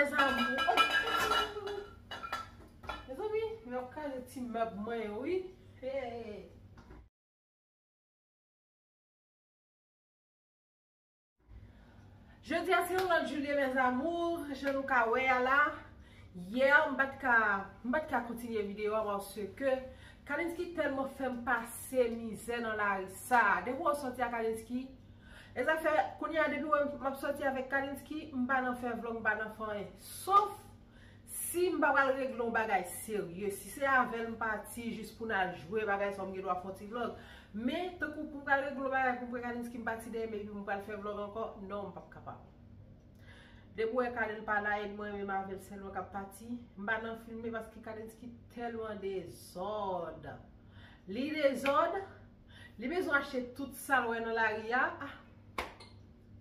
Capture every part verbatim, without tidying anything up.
Mes amours. Oh! Mezanmi, m ap kraze ti mèb mwen yo, wi. Hey! Jodi a se yon lòt jou li ye, mes amours, jan nou ka wè a la. Yè, m pa t ka, m pa t ka kontinye videyo a paske Kalinsky tèlman fè m pase mizè nan lari sa. Depi w sòti a Kalinsky, e sa fè, kounye a, depi w wè m ap sòti avèk Kalinsky, m pa nan fè vlòg, m pa nan fè anyen. Sof si m pa pral regle yon bagay serye, si se avè l m pati jis pou n al jwe bagay sa, m gen dwa fè yon ti vlòg. Men, tankou pou m pral regle yon bagay, pou m pran Kalinsky m pati dèyè m epi m pral fè vlòg ankò, non, m p ap kapab. Depi w wè Kalel pa la, e mwen menm avè l sèlman k ap pati, m pa nan filme paske Kalinsky tèlman dezòd. Li dezòd, li bezwen achte tout sa l wè nan lari a. Ah,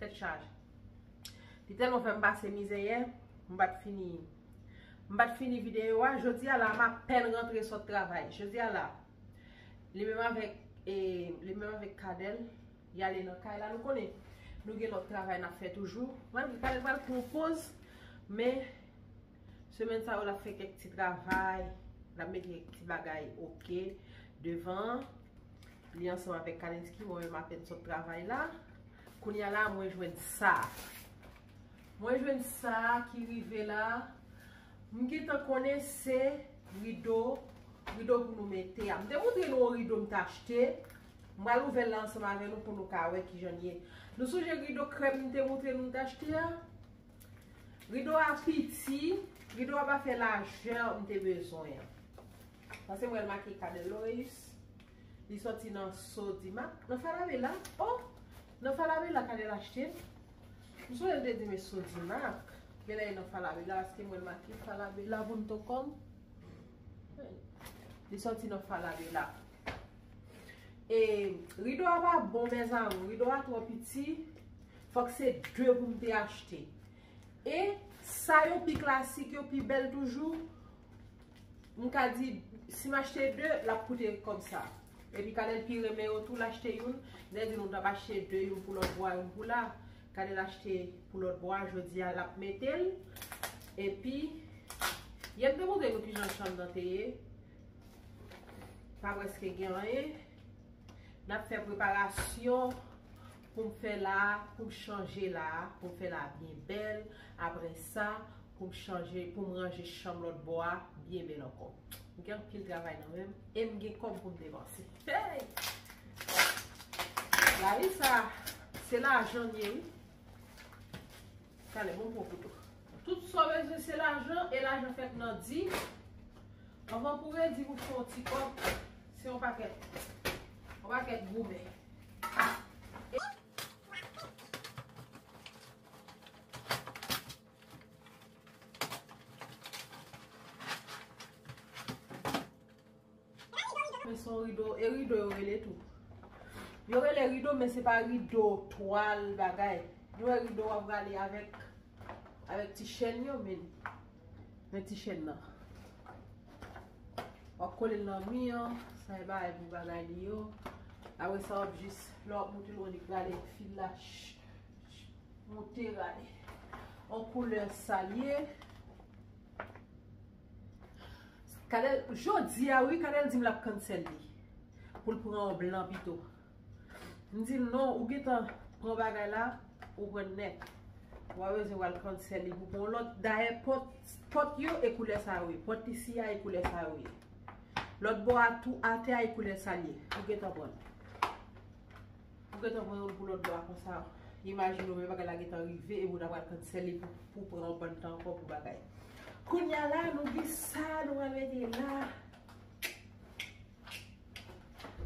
tèt chaje. Li tèlman fè m pase mizè yè, m pa t fini, m pa t fini videyo a. Jodi a la, m apèn rantre sot travay. Jodi a la, li menm avèk, e, li menm avèk Kadèl, y ale nan kay la. Nou konnen, nou gen lòt travay n ap fè toujou. Malgre Kadèl pral pran yon poz, men semèn sa yo, l ap fè kèk ti travay, l ap mete kèk ti bagay oke devan. Li ansanm avèk Kalinsky, mwen menm apèn sot travay la. Kounye a la, mwen jwenn sa. Mwen jwenn sa ki rive la. M gentan konnen se rido, rido pou nou mete a. M te montre nou yon rido m t achte. M pral ouvè l la ansanm avè nou pou nou ka wè kijan l ye. Nou sonje rido krèm m te montre nou m t achte a? Rido a piti, rido a pa fè lajè m te bezwen an. Paske m wè l make Cadelois. Li sòti nan Sodimac. Nan Falabella. Oh! Nan Falabella Kadèl achte l. M sonje l te di m e Sodimac. Genlè e nan Falabella, paske m wè l make falabella punto com. Li sòti nan Falabella. E rido a pa bon, mes amours. Rido a twò piti. Fòk se de pou m te achte. E sa yo pi klasik, yo pi bèl toujou. M ka di, si m achte de, l ap koute kòb sa. Epi Kadèl pi renmen yo tou, l achte youn. Nèg di nou t ap achte de, youn pou lòt bò a, youn pou la. Kadèl achte pou lòt bò a, jodi a l ap mete l. Epi, yè m te montre nou kijan chanm nan te ye. Pa prèske gen anyen. N ap fè preparasyon pou m fè la, pou m chanje la, pou m fè la byen bèl. Apre sa, pou m chanje, pou m ranje chanm lòt bò a byen bèl ankò. M gen anpil travay nan men m e m gen kòb pou m depanse. Hey! Lari sa, se lajan l ye, wi. Talè, bon, pran foto. Tout sa w bezwen se lajan, e lajan fèt nan di. Anvan pou redi pou fè yon ti kòb, se yon pakèt, yon pakèt goumen. Men se yon rido, e rido yo rele tou. Yo rele rido, men se pa rido twal bagay. Nou wè rido w ap rale avèk, avèk ti chèn yo, men. Men ti chèn nan. W ap kole l nan mi an, sa e bagay pou bagay li yo. Apre sa, w ap jis, lè w ap moute l, w annik rale fil la, ch, ch, moute rale. Yon koulè sa l ye. Kadèl, jodi a, wi, Kadèl di m l ap cancel li. Pou l pran yon blan pito. M di l, non, ou gentan pran bagay la, ou pran nèt. Ou pa bezwen pral cancel li pou pran yon lòt. Dayè, pòt, pòt yo e koulè sa yo ye. Pòt isi a e koulè sa yo ye. Lòt bò a tou, atè a e koulè sa l ye. Ou gentan pran l. Ou gentan pran youn pou lòt bò a konsa. Imajine w, men bagay la gentan rive, epi w ta pral cancel li pou, pou pran yon bann tan ankò pou bagay. Kounye a la, nou gen sa, nou pral mete la.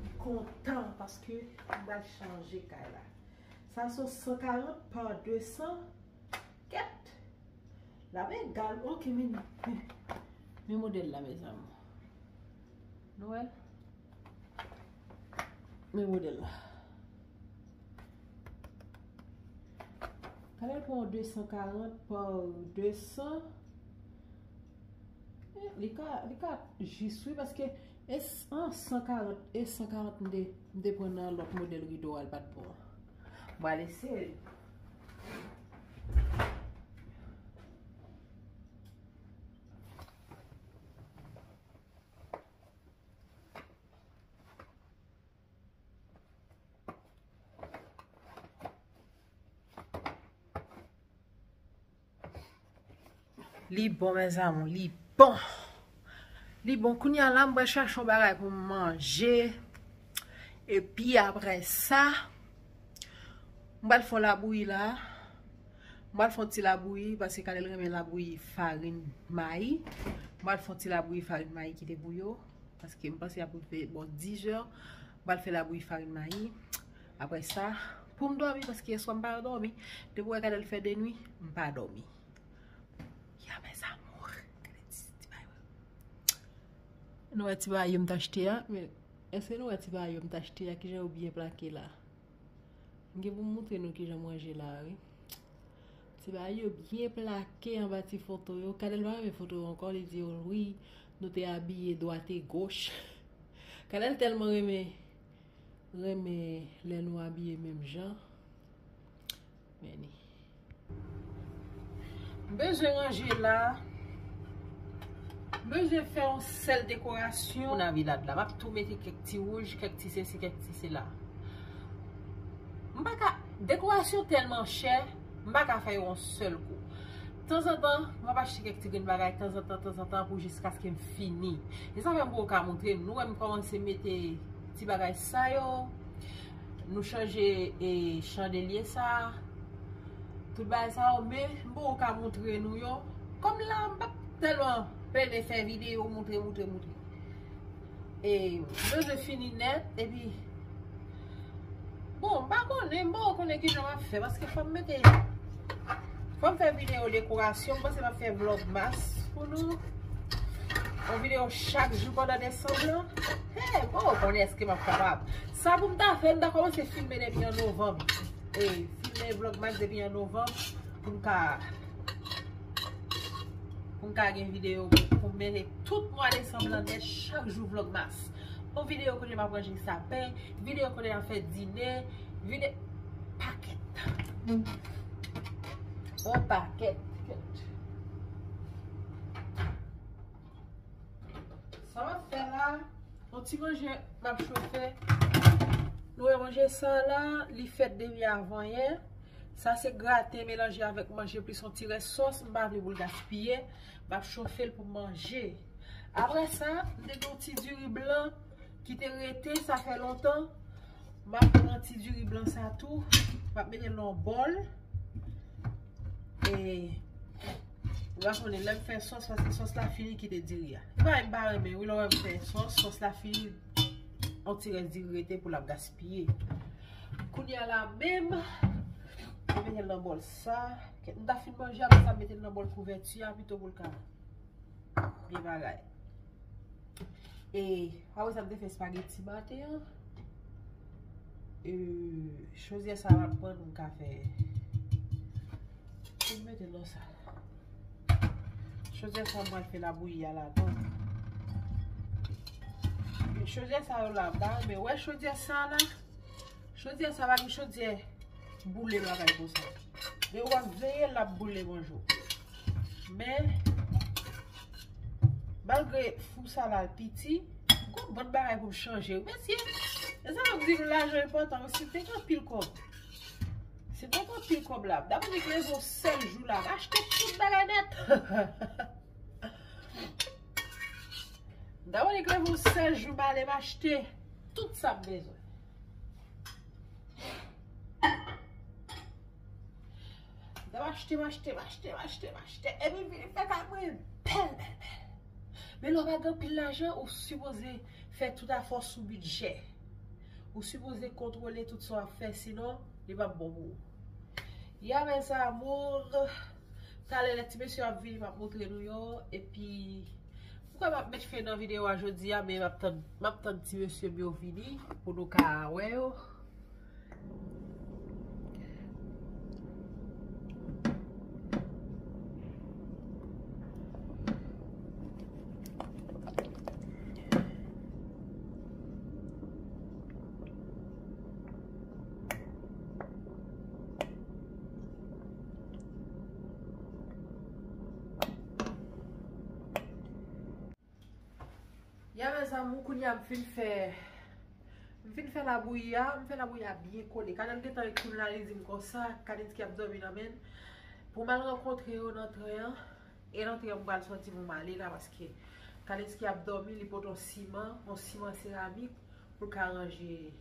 M kontan paske m pral chanje kay la. Sa se san karant pa de san. Kèt! La men egal. Ok, men, men, men modèl la, mes amours. Nou wè l? Men modèl la. Kadèl pran de san karant pa de san. Eh, li ka, li ka jis, wi, paske e s-, an san karant, e san karant m te, m te pran nan lòt modèl rido a, l pa t bon. M pral eseye l. Li bon, mes amours, li bon. Li bon, kounye a la, m pral chache yon bagay pou m manje. Epi apre sa, m pral fè yon labouyi la. M pral fè yon ti labouyi, paske Kanèl renmen labouyi farin mayi. M pral fè yon ti labouyi farin mayi kite pou yo. Paske m panse y ap rive bò dis zè. M pral fè labouyi farin mayi. Apre sa, pou m dòmi, paske yèswa m pa dòmi. Depi w wè Kanèl fè de nwi, m pa dòmi. Ya, mes amours. Gade ti, ti bagay. Nou wè ti bagay yo m t achte a, men èske nou wè ti bagay yo m t achte a, kijan yo byen plake la? M gen pou m montre nou kijan m ranje la, wi. Ti bagay yo byen plake anba ti foto yo. Kanèl pa renmen foto yo ankò, li di yo, wi, nou te abiye dwat e goch. Kanèl tèlman renmen, renmen lè nou abiye menm jan. Men ni. M bezwen ranje la. M bezwen fè yon sèl dekorasyon. Pou Navidad la, m ap tou mete kèk ti wouj, kèk ti sesi, kèk ti sela. M pa ka, dekorasyon tèlman chè, m pa ka fè yo yon sèl kou. Tanzantan, m ap achte kèk ti grenn bagay, tanzantan, tanzantan, pou jiskaske m fini. E sa fè m poko ka montre nou. Nou wè m kòmanse mete ti bagay sa yo. Nou chanje, e, chandelye sa. Tout bagay sa yo, men m poko ka montre nou yo. Kòm la, m p ap tèlman plede fè videyo, montre, montre, montre. E, m bezwen fini nèt, epi, bon, m pa konnen, m poko konnen kijan m ap fè, paske fò m mete, fò m fè videyo dekorasyon, m panse m ap fè vlogmas pou nou. Yon videyo chak jou pandan desanm lan. Hey, m poko konnen èske m ap kapab. Sa pou m ta fè, m ta kòmanse filme depi an novanm. E, filme vlogmas depi an novanm, pou m ka, pou m ka gen videyo pou, pou m mete tout mwa desanm lan nèt, chak jou vlogmas. Yon videyo kote m ap ranje sapen, videyo kote m ap fè dine, vide-, pakèt. Yon pakèt. Sa m ap fè la, yon ti manje m ap chofe. Nou wè manje sa la, li fèt depi avanyè. Sa se graten melanje avèk manje plis yon ti rès sòs. M pa vle pou l gaspiye. M ap chofe l pou m manje. Apre sa, m te gen yon ti diri blan ki te rete, sa fè lontan. M ap pran ti diri blan sa tou. M ap mete l nan yon bòl. E, ou pa konnen, lè m fè sòs, paske sòs la fini kite diri a. E pa, m pa renmen, wi, lè w wè m fè sòs, sòs la fini, yon ti rès diri rete pou l ap gaspiye. Kounye a la menm, m mete l nan bòl sa. Kèt, m ta fin manje, apre sa, m mete l nan bòl kouvèti a, pito pou l ka byen bagay. E, apre sa, m te fè espageti maten an. E, chodyè sa, m ap pran, m ka fè. Pou m mete nan sa. Chodyè sa, m pral fè labouyi a ladan. E, chodyè sa yo la, m pa renmen wè chodyè sa la. Chodyè sa pa gen chodyè boule bagay konsa. Lè w ap veye l, l ap boule bonjou. Men, malgre fou sa la piti, m gon bann bagay pou m chanje. Mesye, e sa yo di nou lajan enpòtan, wi, si m te gen anpil kòb. Si m te gen anpil kòb la, m ta mande k leve yon sèl jou la, m achte tout bagay nèt. M ta mande k leve yon sèl jou, m ale m achte tout sa m bezwen. M t ap achte, m achte, m achte, m achte, m achte. Epi m vin fè kay mwen bèl, bèl, bèl. Men lè w pa gen anpil lajan, ou sipoze fè tout afè w sou bidjè. Ou sipoze kontwole tout sa w ap fè, sinon, li p ap bon pou ou. Ya, mes amours. Talè, lè ti mesye yo ap vini, m ap montre nou yo. Epi, m kwè m ap met fen nan videyo a jodi a, men m ap tann, m ap tann ti mesye m yo vini pou nou ka wè yo. Ya, mes amours, kounye a m fin fè, m fin fè labouyi a, m fè labouyi a byen kole. Kanèl gentan ekri m la, li di m konsa, Kanèl ki ap dòmi nan men l. Pou m al rankontre yo nan tren an, E nan trè m pral sòti pou m ale la, paske Kalenski ap dòmi, li pote yon siman, yon siman seramik pou l ka ranje,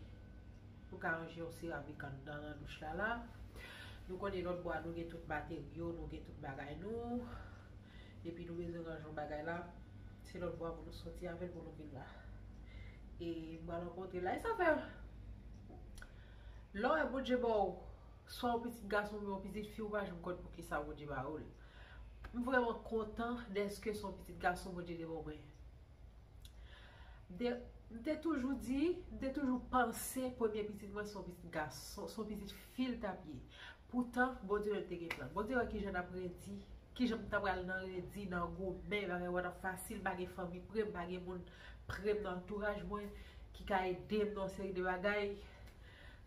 pou l ka ranje yon seramik anndan nan douch la la. Nou konnen lòt bò a nou gen tout materyo, nou gen tout bagay nou. Epi nou bezwen ranje yon bagay la. Se lòt bò a pou nou sòti avè l pou nou vin la. E m pral rankontre l la. E sa fè, lè w wè Bondye ba w swa yon pitit gason oubyen yon pitit fi, ou pa janm konn poukisa Bondye ba ou l. M vrèman kontan dèske se yon pitit gason Bondye te ban mwen. M te, m te toujou di, m te toujou panse premye pitit mwen se yon pitit gason, se yon pitit fi l t ap ye. Poutan, Bondye menm te gen plan. Bondye wè kijan n ap redi, kijan m ta pral nan redi, nan goumen, bagay yo pa t ap fasil, m pa gen fanmi pre m, m pa gen moun pre m nan antouraj mwen ki ka ede m nan yon seri de bagay.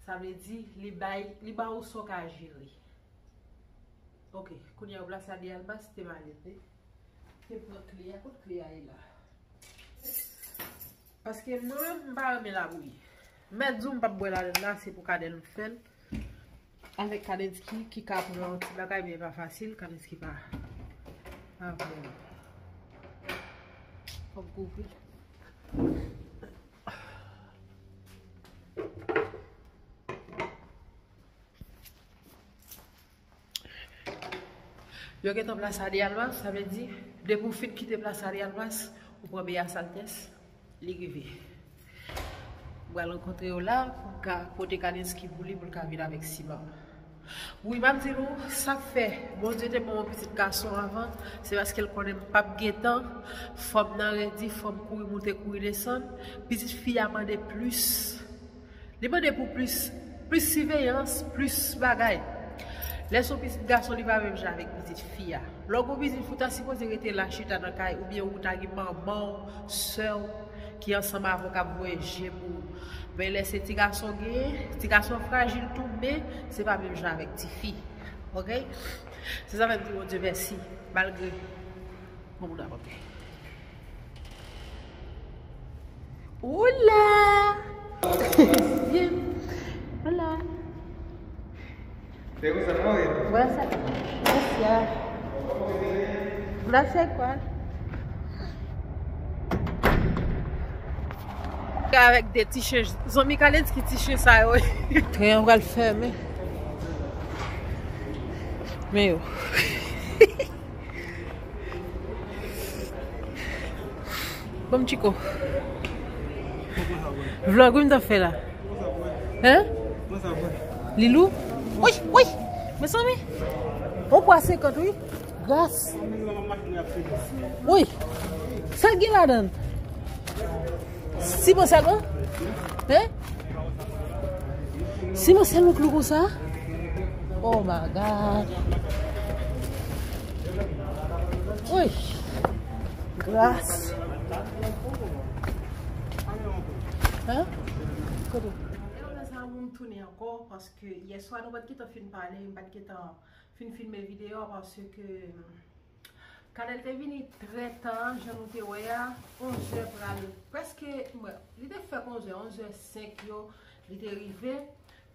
Sa vle di, li bay, li ba ou sa w ka jere. Ok, kounye a yo plase a de Almas, te malè, te, te pran kle a, kot kle a ye la? Paske mwen menm, m pa renmen labouyi. Mèt di w m p ap bwè ladann la, se pou Kanèl m fè l. Avèk Kanèlski ki ka pran yon ti bagay, men e pa fasil, Kanèlski pa, pa vrèman. Fò m kouvri l. Yo gentan plase a de Almas, sa vle di, depi w fin kite plase a de Almas, ou pran beyas Altès, li rive. M pral rankontre yo la pou m ka pote Kanèlski pou li, pou l ka vin avèk siman. Wi, m ap di nou, sa k fè Bondye te ban m yon pitit gason avan, se paske l konnen m p ap gen tan, fò m nan redi, fò m kouri moute, kouri desann. Pitit fi a mande plis. Li mande pou plis, plis siveyans, plis bagay. Lè se yon pitit gason, li pa menm jan avèk pitit fi a. Lè w gen yon pitit fi, ou ta sipoze rete la chita nan kay, oubyen ou ta gen manman w, sè w, ki ansanm avè w, k ap voye je pou ou. Men lè se ti gason w genyen, ti gason an frajil tou, men se pa menm jan avèk tifi. Ok? Se sa fè m di Bondye mèsi, malgre yon moun ap anpè. Oula! Hola! Te gusta el móvil? Buenas, gracias. Gracias igual. Avèk de ti chen, zanmi Kalenski ti chen sa yo. Tren an pral fèmen. Men yo. Bon, Chico. Vlog, wi, m t ap fè la. Hein? Li lou? Wi, wi. Mezanmi. On pwa senkant, wi. Gras. Wi. Sa gen ladan? Siman sèlman? Hein? Siman sèlman k lou konsa? Oh my God. Wi. Gras. Hein? Kote? Hello, mes amours, m tounen ankò paske yè swa nou pa t gentan fin pale, m pa t gentan fin filme videyo a paske Kanèl te vini trè ta, jan nou te wè a, onzè pral, prèske, mwen, li te fèk onzè, onzè senk yo, li te rive.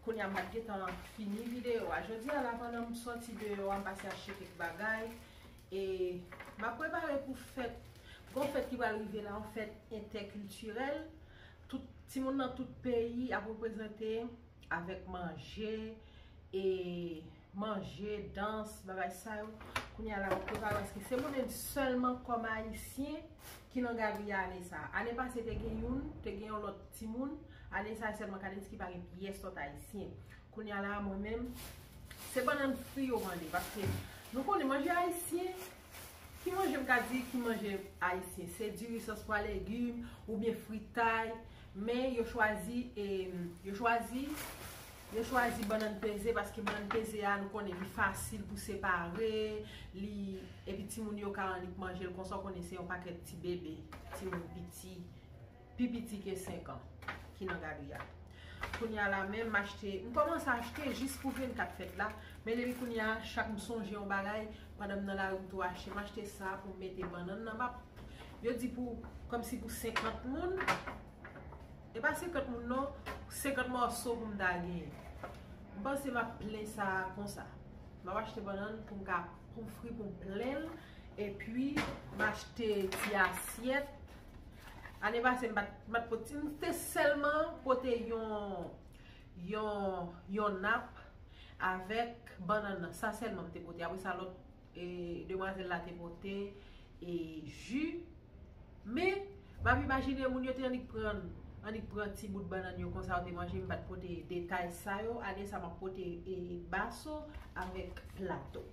Kounye a m ap gentan fini videyo a. Jodi a la, pandan m sòti deyò a, m pase achte kèk bagay. E m ap prepare pou fèt, gon fèt ki pral rive la, yon fèt entèkiltirèl. Tout timoun nan tout peyi ap reprezante avèk manje, e manje, dans, bagay sa yo. Kounye a la, m ap prepare, paske se mwen menm sèlman kòm ayisyen ki nan gadri a ane sa a. Ane pase, te gen youn, te gen yon lòt timoun. Ane sa a, sèlman Kalinski pa gen pyès lòt ayisyen. Kounye a la, mwen menm, se bannann fri yo mande, paske nou konnen manje ayisyen, ki manje m ka di ki manje ayisyen? Se diri sans pwa legim oubyen fritay, men yo chwazi, e, yo chwazi, yo chwazi bannann peze, paske bannann peze a, nou konnen li fasil pou separe, li, epi timoun yo ka annik manje l konsa, w konnen se yon pakèt ti bebe, timoun piti, pi piti ke senk an ki nan gadri a. Kounye a la menm, m achte, m kòmanse achte jis pou vennkat fèt la, men depi kounye a, chak m sonje yon bagay, pandan m nan lari, m tou achte, m achte sa pou m mete bannann nan, m ap, yo di pou, kòmsi pou senkant moun, e pa senkant moun non, senkant mòso pou m ta genyen. M panse m ap plen sa konsa. M ap achte bannann pou m ka, pou m fri, pou m plen l, Epi, m achte ti asyèt. Ane pase, m pa t, m pa t pote, m te sèlman pote yon, yon, yon nap avèk bannann nan. Sa sèlman m te pote. Apre sa, lòt, e, demwazèl la te pote, e, ji. Men, m ap imajine moun yo te annik pran, annik pran ti bout bannann yo konsa yo te manje, m pa t pote detay sa yo. Ane sa, m ap pote, e, baso avèk plato.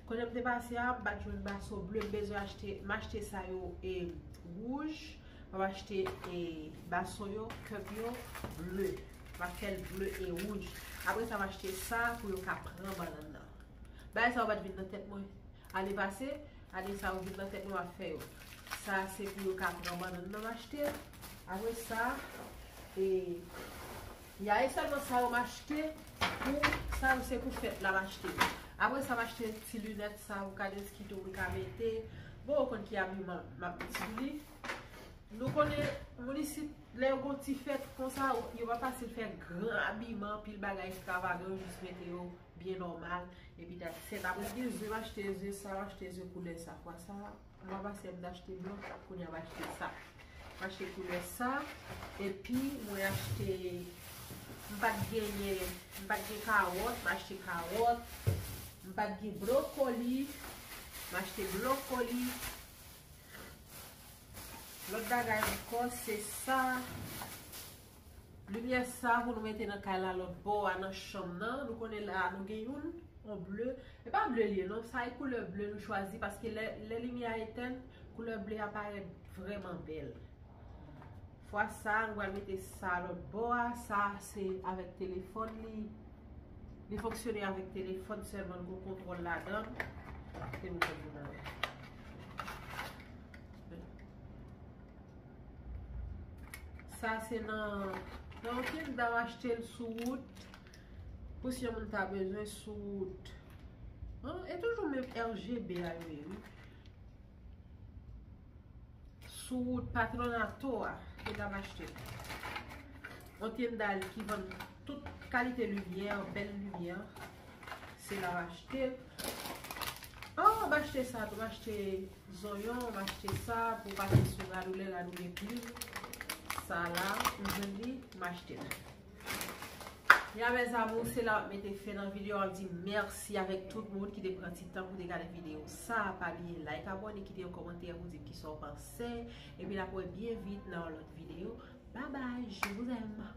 Kote m te pase a, m pa t jwenn baso ble, m bezwen achte, m achte sa yo, e, wouj. M ap achte, e, baso yo, cup yo, ble. M ap fè l ble e wouj. Apre sa, m achte sa pou yo ka pran bannann nan. Bagay sa yo pa t vin nan tèt mwen ane pase, ane sa yo vin nan tèt mwen, m ap fè yo. Sa se pou yo ka pran bannann nan, m achte. Apre sa, e, ya e sèlman sa yo m achte pou, sa yo se pou fèt la m achte. Apre sa, m achte ti linèt sa pou kadeskitou pou l ka mete. Bon, ou konn ki abiman m ap met sou li. Nou konnen, moun isit, lè yo gon ti fèt konsa, yo pa fasil fè gran abiman, pil bagay ekstravagan, yo jis mete yo byen nòmal. Epi dat sèt. Apre gen ze, m achte ze sa, m achte ze koulè sa. Fwa sa, mwa pase m t achte blan, kounye a m achte sa. M achte koulè sa. Epi mwen achte, m pa t genyen, m pa t gen kawòt, m achte kawòt. M pa t gen bwokoli, m achte bwokoli. Lòt bagay ankò, se sa. Limyè sa pou nou mete nan kay la lòt bò a, nan chanm nan. Nou konnen la nou gen youn, yon ble. E pa ble li ye non, sa e koulè ble nou chwazi paske lè, lè limyè a etèn, koulè ble a parèt vrèman bèl. Fwa sa, nou pral mete sa lòt bò a. Sa se avèk telefòn li. Li fonksyone avèk telefòn sèlman, nou gon kontwòl ladan l. Kite nou fè moun anlè. Sa se nan, nan yon tenda m achte l sou wout. Pou si yon moun ta bezwen sou wout. An, e toujou menm R G B a yo ye, wi. Sou wout Patronato a, se la m achte l. Yon tenda ki vann tout kalite limyè, bèl limyè. Se la m achte l. Oh, m achte sa tou, m achte zonyon, m achte sa pou pase sou rad ou lè rad ou gen plim. Sa la, m jwenn li, m achte l. Ya, mes amours, se la m ap mete fen nan videyo a. M di mèsi avèk tout moun ki te pran ti tan pou te gade videyo sa. Pa bliye like, abòne, kite yon kòmantè pou di m kisa w panse. Epi n ap wè byen vit nan yon lòt videyo. Bye bye, je vous aime.